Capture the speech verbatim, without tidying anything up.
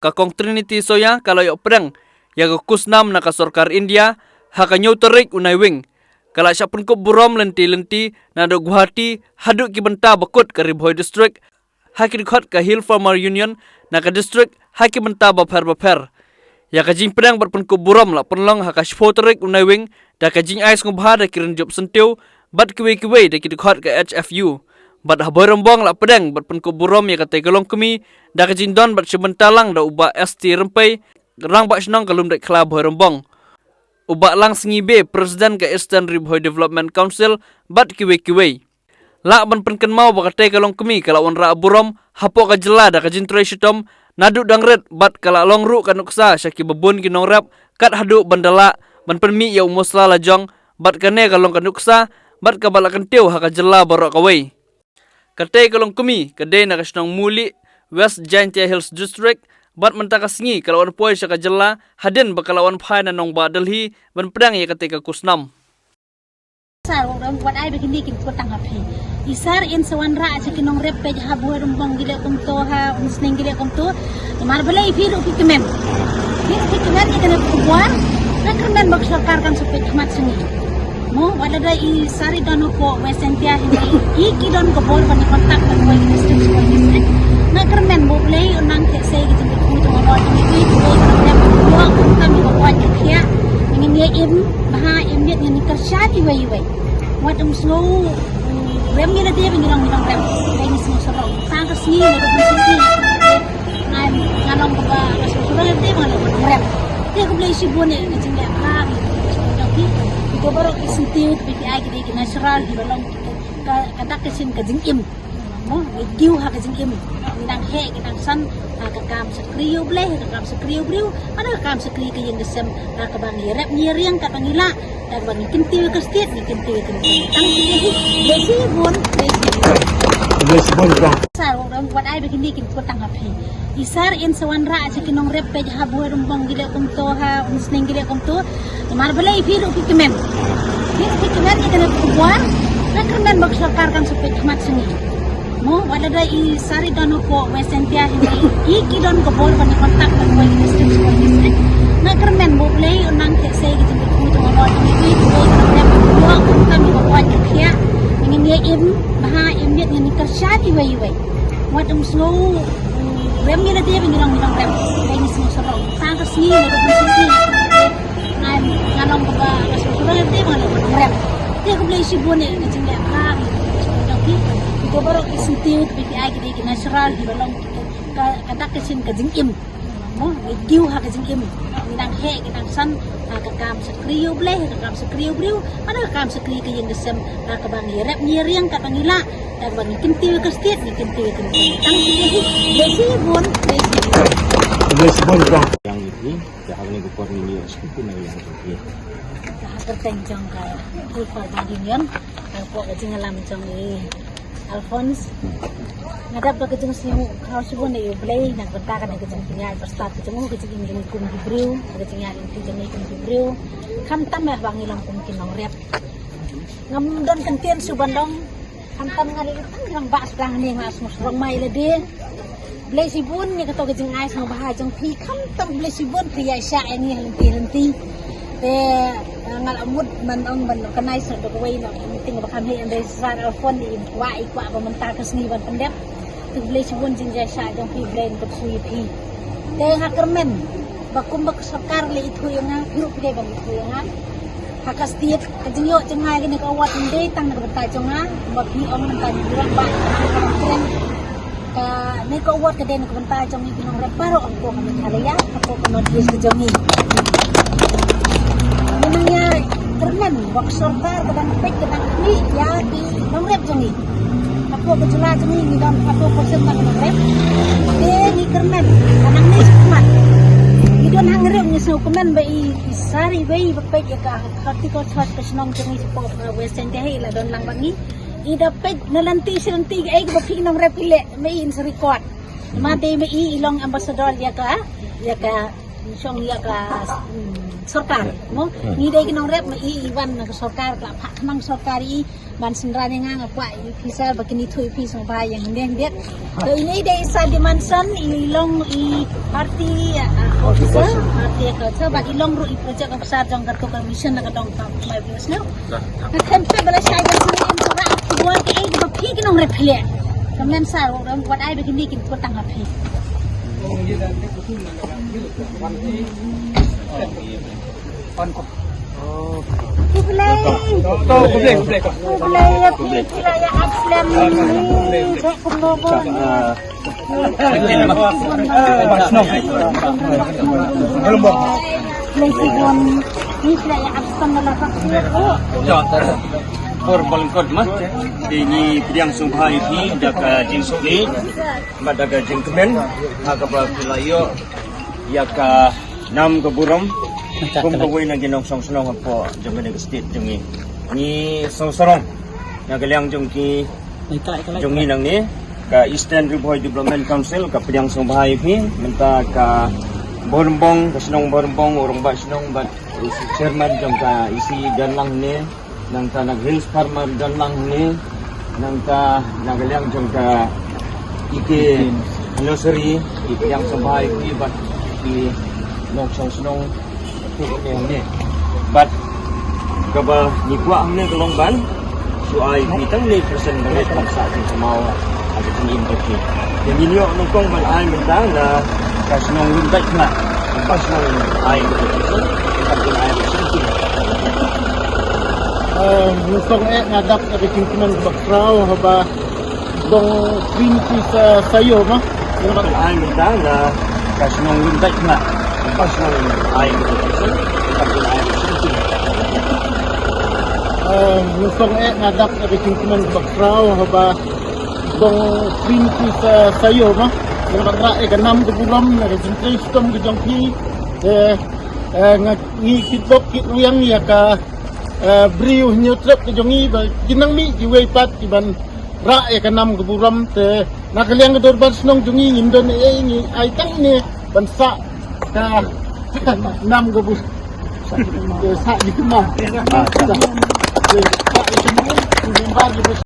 ka Kong Trinity Soya ka la ïoh pdeng ïa ka khusnam na ka sorkar India ha ka hynñiew tarik u Naiwieng. Ka la shah pynkup burom lynti lynti naduh Guwahati haduh ki bynta ba kut ka Ri Bhoi District ha ki dkhot ka Hill Farmer Union na ka district ha ki bynta bapher bapher. Ïa ka jingpdeng bad pynkup burom la pynlong ha ka shiphew tarik u Naiwieng da ka jingai sngewbha da ki rynjup syntiew bad kiwei kiwei da ki dkhot ka H F U. Bad ha Bhoirymbong la pdeng bad pynkup burom ïa katei ka longkmie da ka jingdon bad shibynta lang da u Bah S T Rympei, Rangbah Shnong ka Lumdait Khla Bhoirymbong, u Bah Langsngi Bey, President ka Eastern Ri Bhoi Development Council, bad kiwei kiwei. Lah ban pynkynmaw ba katei ka longkmie ka la wanrah burom hapoh ka jylla da ka jingtrei shitom naduh dang rit bad ka la long ruh ka nuksa sha kiba bun ki nongrep kat haduh ban da lah ban pynmih ïa u muslala jong, bad kane ka long ka nuksa bad kaba la kyntiew ha ka jylla baroh kawei. Katei ka longkmie ka dei na ka shnong Mulieh, West Jaintia Hills District, bad mynta ka sngi ka la wan poi sha ka jylla hadien ba ka la wan phai na nongbah Delhi ban pdeng ïa katei ka khusnam. Sir, wat ai ba kine kin kut tang ha phi. I sir in sa wanrah sha ki nongrep peit ha Bhoirymbong ki leh kumto, ha Umsning ki leh kumto. Namar balei phi ruh phi kmen. Phi ruh phi kmen ïa kane ka khubor. Nga kyrmen ba ka sorkar kan sa peit khmat sha ngi. Mo, wat lada i sir i don hapoh West Jaintia hynrei i ki don ka bor ban ïa contact ban poi ki district, poi ki district. Nga kyrmen ba U Blei un nang khie sei ki jingkyrkhu jong u Lord, ngi ki ki bor ban ïa ïoh kumta ngi ba poi ki khiah. Ngin ïa im bha, im miet, ngin ïa kyrshan iwei iwei. Wat ym sngew rem ngi lade ba ngi long ngi nongrem. Ngi sngew sarong. Tang ka sngi ngi long ngi nongrem. Nga long kaba nga sngew sarong lade ba nga long ngi nongrem. Te khublei shibun ïa ka jingleh bha jong phi. Kito baroh ki syntiew kiba phi ai ki dei ki natural kiba long ka, ka dak ka shin ka jingim. Mo, ngi kiew ha ka jingim. Ngi dang heh, ngi dang san ha ka kam shakri ïa U Blei, ha ka kam shakri ïa u briew, bad ha ka kam shakri ka ïing ka sem, ha kaba ngi rep ngi riang kaba ngi lah, da kaba ngi kyntiew ïa ka state, ngi kyntiew ïa ka state. Tang ïa hi, khublei shibun, khublei shibun. Khublei shibun, Sir, wat ai ba kine kin kut tang ha phi. I sir in sa wanrah sha ki nongrep peit ha Bhoirymbong ki leh kumto, ha Umsning ki leh kumto. Namar balei phi ruh phi kmen. Phi ruh phi kmen ïa kane ka khubor. Nga kyrmen ba ka sorkar kan sa peit khmat sha ngi. Mo, wat lada i sir i don hapoh West Jaintia hynrei i ki don ka bor ban ïa contact ban poi ki district, poi ki district. Nga kyrmen ba U Blei un nang khie sei ki jingkyrkhu jong u Lord, ngi ki bor ban ïa contact ban ïa contact ban ïa contact. Ngin ïa im bha, im miet, ngin ïa kyrshan iwei iwei. Wat ym sngew rem ngi lade ba ngi long ngi nongrem. Ngi sngew sarong. Tang ka sngi ngi long ngi nongrem. Nga, nga long kaba nga sngew sarong lade ba nga long ngi nongrem. Te khublei shibun ïa ka jingleh bha jong phi. Kito baroh ki syntiew kiba phi ai ki dei ki natural kiba long ka, ka dak ka shin ka jingim. Mo, ngi kiew ha ka jingim. Ngi dang heh, ngi dang san ha ka kam shakri ïa U Blei, ha ka kam shakri ïa u briew, bad ha ka kam shakri ka ïing ka sem, ha kaba ngi rep ngi riang kaba ngi lah, da kaba ngi kyntiew ïa ka state, ngi kyntiew ïa ka state. Tang ïa hi, khublei shibun, khublei shibun. Khublei shibun, Sir. Ïa ngi phi, ïa ha kane ka por ngi ïa sngewthuh na ïa ngi phi. Ïa ha kyrteng jong ka Hill Farmer Union, hapoh ka jingïalam jong i Alphonse. Nga dap da ka jingsngew khraw shibun ïa U Blei na ka bynta kane ka jingpynïaid bad stad ka jong u, ka jingim jong ngi kum ki briew, ka jingïaid lynti jong ngi kum ki briew. Khamtam ïa ba ngi long kum ki nongrep. Ngam don kyntien shuh ban long. Khamtam nga leh tang ki rangbah sdang ne nga sngewsarong mai lade. Blei shibun ïa kato ka jingai sngewbha jong phi, khamtam blei shibun phi ïaishah ïa ngi ha lynti lynti. Te, eh, nga la mut ban ong ban organize noh da kawei noh ka meeting ba kham heh, hynrei Sir Alphonse i kwah, i kwah ba mynta ka sngi ban pyndep. Te blei shibun jingïaishah jong phi, Blei un kyrkhu ïa phi. Te nga kyrmen ba kumba ka sorkar leh ithuh ïa nga, phi ruh phi dei ban ithuh ïa nga. Ha ka state ka jingïoh jong nga ïa kane ka award ym dei tang na ka bynta jong nga, kumba phi ong mynta ngi rangbah, ka kren. Kane ka award ka dei na ka bynta jong ngi ki nongrep baroh hapoh ka Meghalaya, hapoh ka North East ka jong ngi. Mynta nga kyrmen ba ka sorkar ka dang peit, ka dang khmih ïa ki nongrep jong ngi. Hapoh ka jylla jong ngi ngi don hapoh percent ba ki nongrep. Te ngi kyrmen ka nangne shakhmat. Ngi don hangne ruh ngi sngewkmen ba i, i Sir iwei ba peit ïa ka horticulture ka shnong jong ngi shapoh, eh, West Jaintia hi la don lang bad ngi. I da peit na lynti shi lynti kaei kaba phi nongrep phi leh, ma i in sa record. Ma dei ma i i long ambassador ïa ka, ïa ka shong ïa ka, hmm, Sorkar mo, ngi dei ki nongrep ma i, i wan na ka sorkar, ka la phah khnang sorkar i ban synran ïa nga, nga kwah i phi sir ba kin ïathuh ïa phi sngewbha ïa nga hynrei hynrei. To ini dei sa demand san, i long i party, ah, officer, party culture, bad i long ruh i project officer jong kato ka mission na ka dong ka mai bus no. Ka khem te bala shai da sini in ka ba ki buat ke eh ba phi ki nongrep phi leh. Ka men sa wat ai ba kini kin kut tang ha phi. Khublei. Khublei, khublei. Khublei ïa phi, phi la ïa ap slem ni. Jai kumno ko. Khublei shibun. Ni phi la ïa ap slem na la ka. Por balengkot ma. Te ngi pdiang sngewbha ïa phi da ka jingsngewbha. Bad da ka jingkmen ha kaba phi la ïoh ïa ka nam ka burom kum kawei na ki nongshong shnong hapoh jong kane ka state jong ngi. Ngi sngewsarong na ka liang jong ki jong ngi nangne ka Eastern Ri Bhoi Development Council ka pdiang sngewbha ïa phi mynta ka Bhoirymbong, ka shnong Bhoirymbong, u rangbah shnong bad u chairman jong ka E C don lang ne. Nangta na Hills Farmer don lang ne, nangta na ka liang jong ka E K Nursery, i pdiang sngewbha ïa phi bad ki nongshong shnong tu ne ne. Bad kaba ngi kwah hangne ka long ban shu ai phi tang ne persen ba ngi ban sa jingkynmaw ha ka jingim jong phi. Te ngin ïoh nyngkong ban ai mynta na ka shnong Lum Dait Khlad. Ka shnong ai ka shnong ai ka shnong. Eh, nyngkong eh nga dap ka jingkmen ba khraw haba dong Trinity sa Sayo ma. Ai mynta na ka shnong Lum Dait Khlad. Ka shnong ai ka shnong ai ka shnong. Eh, nyngkong eh nga dap ka jingkmen ba khraw haba dong Trinity sa Sayo ma. Nga ba rah ïa ka nam ka burom na ka jingtrei shitom ka jong phi. Eh, eh, nga ngi kit bok kit rwiang ïa ka, eh, briew Hynñiewtrep ka jong ngi ba kin nang mih kiwei pat ki ban rah ïa ka nam ka burom te na ka liang ka dorbar shnong jong ngi ngim don ei ei ngi ai tang ne ban sah ka nam ka burom. Sah jingkynmaw. Sah jingkynmaw. Member